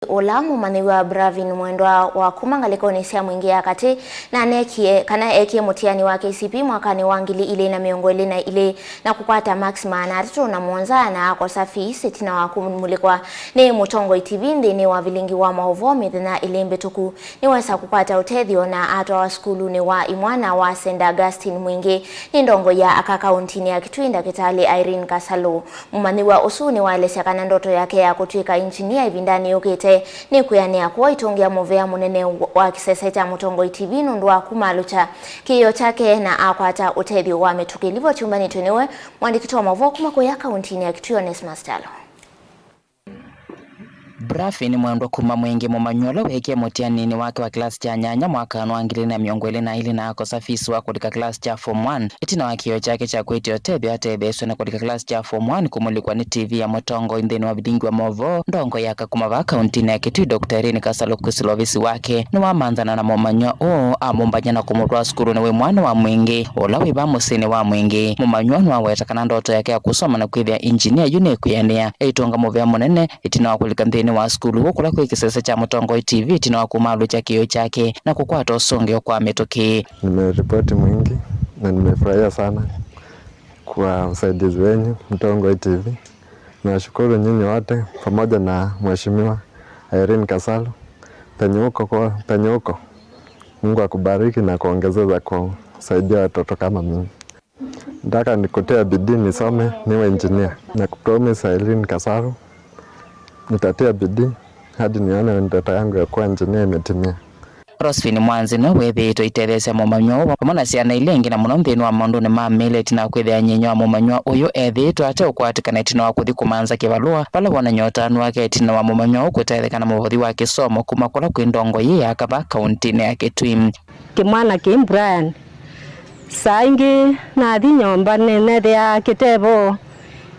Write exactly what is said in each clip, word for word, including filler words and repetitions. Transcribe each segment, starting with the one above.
Ũla mũmanyĩw'a Bravin Mwendwa wa kuma ngalĩkonĩ sya Mwingĩ ya katĩ, na aneekie kana eekie mũtiani wa K C P mwakanĩ wa ngili ilĩ na mĩongo ĩlĩ na ilĩ na kũkwata marks maana atatũ na mũonza na akosa fees ĩtina wa kũmulĩkwa nĩ Mũtongoi T V nthĩnĩ wa vilingi wa maũvoo mĩthenya ĩlĩ mbĩtũku. Nĩwesa kũkwata ũtethyo na atwawa sukulunĩ wa imwana wa Saint Augustine Mwingĩ nĩ ndongoi ya aka kauntinĩ ya Kitui, Ndakĩtalĩ Irene Kasalu. Mũmanyĩw'a ũsu nĩwaelesya kana ndoto yake ya kũtw'ĩka injinia ĩvindanĩ yũkĩte nĩkwĩanĩa, kwoou aitũngĩa mũvea mũnene wa kĩsese kya Mũtongoi T V nũndũ wa kumaalũkya kĩĩo kyake na akwata ũtethyo wa mĩtũkĩ. Livoti yũmbanĩtw'e nĩwe mũandĩki wa maũvoo kuma kũya kauntinĩ ya Kitui, Onesmus Kyalo. Bravin Mwendwa kuma Mwingĩ, mũmanyĩw'a ũla weekie mũtianinĩ wake wa kĩlasi kya nyanya mwakanĩ wa ngili ilĩ na mĩongo ĩlĩ na ilĩ na akosa fees wa kũlika kĩlasi kya form one. Ĩtina wa kĩĩo kyake kya kwĩtya ũtethyo, atetheesw'e na kũlika kĩlasi kya form one kũmulĩkwa nĩ T V ya Mũtongoi nthĩnĩ wa vilingi wa maũvoo, ndongoi ya aka kuma vaa kauntinĩ ya Kitui, Doctor Irene Kasalu kwĩsĩla ovisi wake. Nĩwamanthana na mũmanyĩw'a ũũ, amũmbany'a na kũmũtwaa sukulunĩ wa imwana wa Mwingĩ, ũla wĩ vaa mũsyĩnĩ wa Mwingĩ. Mũmanyĩw'a nĩwaweta kana ndoto yake ya kũsoma na kwĩthĩa injinia yu nĩkwĩanĩa. Aitũnga mũvea mũnene ĩtina wa kũlika nthĩnĩ wa sukulu ũũ kũla kwĩ kĩsese kya Mũtongoi T V ĩtina wa kumaalũkya kĩĩo kyake na kũkwata ũsũngĩo kwa mĩtũkĩ. Nimeripoti Mwingi na nimefurahia sana kwa usaidizi wenyu, Mtongoi T V. Nawashukuru nyinyi wote pamoja na Mheshimiwa Irene Kasalu. Penye uko kwa, penye uko, Mungu akubariki na kuongezeza kusaidia watoto kama mimi. Nataka nikutia bidii nisome niwe engineer. Na kupromise Irene Kasalu, nitatia bidii hadi nione ndoto yangu ya kuwa engineer imetimia. Rosephine Mwanzi nĩwe wĩthĩĩtwe aitetheesya mũmanyĩw'a ũũ vamwe na syana ila ingĩ, na mũno nthĩnĩ wa maũndũnĩ ma mĩĩle, ĩtina wa kwĩthĩa nyinyi wa mũmanyĩw'a ũyũ ethĩĩtwe ateũkwatĩkana ĩtina wa kũthi kũmanza kĩvalũa vala wonany'a ũtanu wake ĩtina wa mũmanyĩw'a ũũ kũtetheka na mũvothi wa kĩsomo kuma kũla kwĩ ndongoi ya aka vaa kauntinĩ ya Kitui. Kĩmwana kĩĩ Brian. Saa ingĩ nathi nyũmba nĩnethĩaa kĩte vo,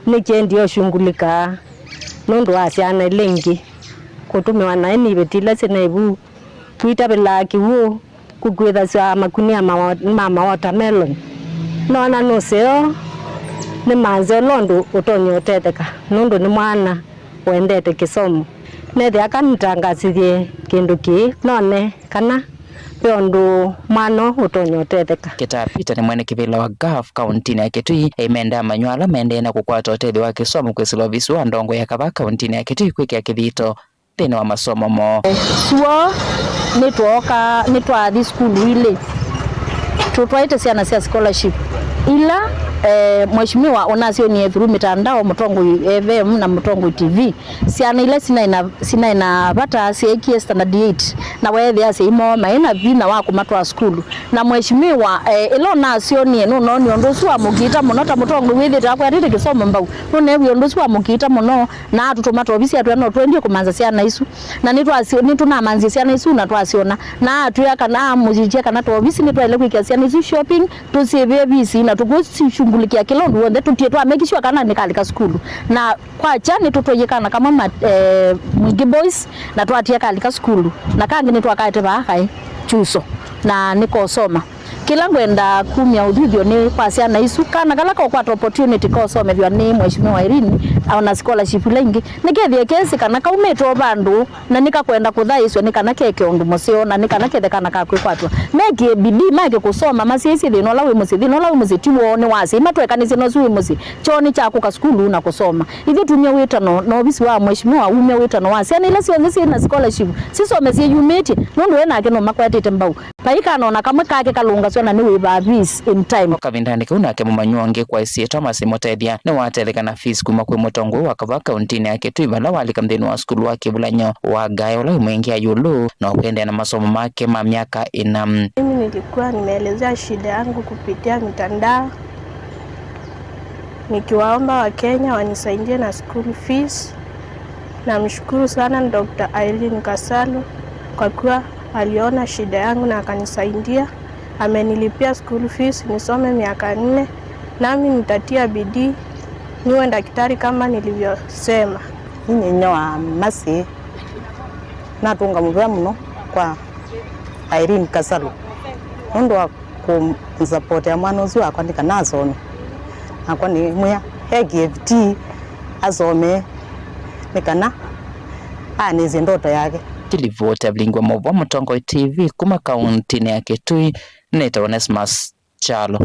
nĩkyendie ũshungulika nũndũ wa syana ila ingĩ kũtũmĩwa naĩ nĩ iveti ila syĩ na ĩvu. Twitavĩlaa kĩw'ũ, kũkuĩthasya makunia ma wa-, ma ma watermelon. Noona nũseo, nĩmanze ũla ũndũ ũtonya ũtetheka nũndũ nĩ mwana wendete kĩsomo. Nethĩa kana nĩtangasĩthye kĩndũ kĩĩ, none kana ve ũndũ mwana ũũ ũtonya ũtetheka. Kĩtaa Peter nĩ mwene kĩvĩla wa gaf kauntinĩ ya Kitui, aimendaa amanyĩw'a ala maendee na kũkwata ũtethyo wa kĩsomo kwĩsĩla ovisi wa ndongoi ya aka vaa kauntinĩ ya Kitui kwĩkĩa kĩthito nthĩnĩ wa masomo moo. Sua nĩtwooka, nĩtwathi sukulu ilĩ, tũtwaĩte syana sya scholarship ila, eh, mheshimiwa ũnasyonie through mitandao, Mũtongoi F M na Mũtongoi T V. Syana ila sinaĩ na, sinaĩ na vata syeekie standard eight, na weethĩa asyai moo maĩ na vinya wa kũmatwaa sukulu. Na mheshimiwa, eh, ĩla ũnasyonie, nũnoonie ũndũ ũsu wa mũkiita mũno, ta mũtongoi wĩthĩĩtwe akwatĩte kĩsomo mbau. Nũneewie ũndũ ũsu wa mũkiita mũno, na atũtũma ta ovisi atwĩa no twendie kũmanza syana isu. Na nĩtwasyo-, nĩtũnamanzie syana isu na twasyona. Na atwĩa kana, amũyĩtya kana ta ovisi nĩtwaĩle kwĩkĩa syana isu shopping, tũsyĩvĩe visi na tũkũsyungulikia kĩla ũndũ w'onthe, tũtie twa make sure kana nĩkalika sukulu. Na kwakya nĩtũtwaie kana kamwe ma, eh, Mwingi Boys, na twatia kalika sukulu, na kangĩ nĩtwakaete vaa kaĩ Chuso, na nĩkosoma. Kĩla ngwenda kumya ũthuthyo nĩ kwa syana isu, kana kala kokwata opportunity kosomethw'a nĩ Mheshimiwa Irene, ona scholarship ila ingĩ, nĩkethĩe kesĩ kana kaumĩte o vandũ, na nĩkakwenda kũthaĩĩsw'a nĩ kana keke ũndũ mũseo, na nĩ kana kethe kana ka kwĩkwatw'a. Mekĩe bidii, make kũsoma, masyaĩĩsye thĩna ũla wĩ mũsyĩ. Thĩna ũla wĩ mũsyĩ ti woo, nĩ wa asyai. Matwekanĩsye na ũsu wĩ mũsyĩ. Kyoo nĩ kya kũka sukulu na kũsoma. Ithyĩ tumya wĩtano, na ovisi wa mheshimiwa umya wĩtano wa syana ila syonthe syĩ na scholarship sisome syĩyumĩtye, nũndũ we nake nũmakwatĩte mbau. Vai kana ona kamwe kake kalũngasw'a na nĩwĩvaa fees in time. O kavindanĩ kau nake mũmanyĩw'a ũngĩ kwa ĩsyĩtwa Mercy Mũtethya nĩwatetheka na fees kuma kwĩ mũtongoi wa kavaa kauntinĩ ya Kitui vala walika nthĩnĩ wa sukulu wa kĩvulany'o wa Ngae ũla wĩ Mwingi ya ĩũlũ, na ũkũendeea na masomo make ma myaka ĩna. Mimi nilikuwa nimeelezea shida yangu kupitia mitandao, nikiwaomba Wakenya wanisaidie na school fees. Namshukuru sana Doctor Irene Kasalu kwa kuwa aliona shida yangu na akanisaidia. Amenilipia school fees nisome miaka nne, nami nitatia bidii niwe daktari kama nilivyosema. Nyinyi nyoa Mercy, natũnga mũvea mũno kwa Irene Kasalu nũndũ wa kũmsupportia mwana ũsu wakwa nĩ kana asome. Nakwa nĩmwĩa ekie bidii asome nĩ kana aanĩsye ndoto yake. Kĩlivoti ya Vilingi wa Maũvoo Mũtongoi T V kuma kauntinĩ ya Kitui, nĩtawa Onesmus Kyalo.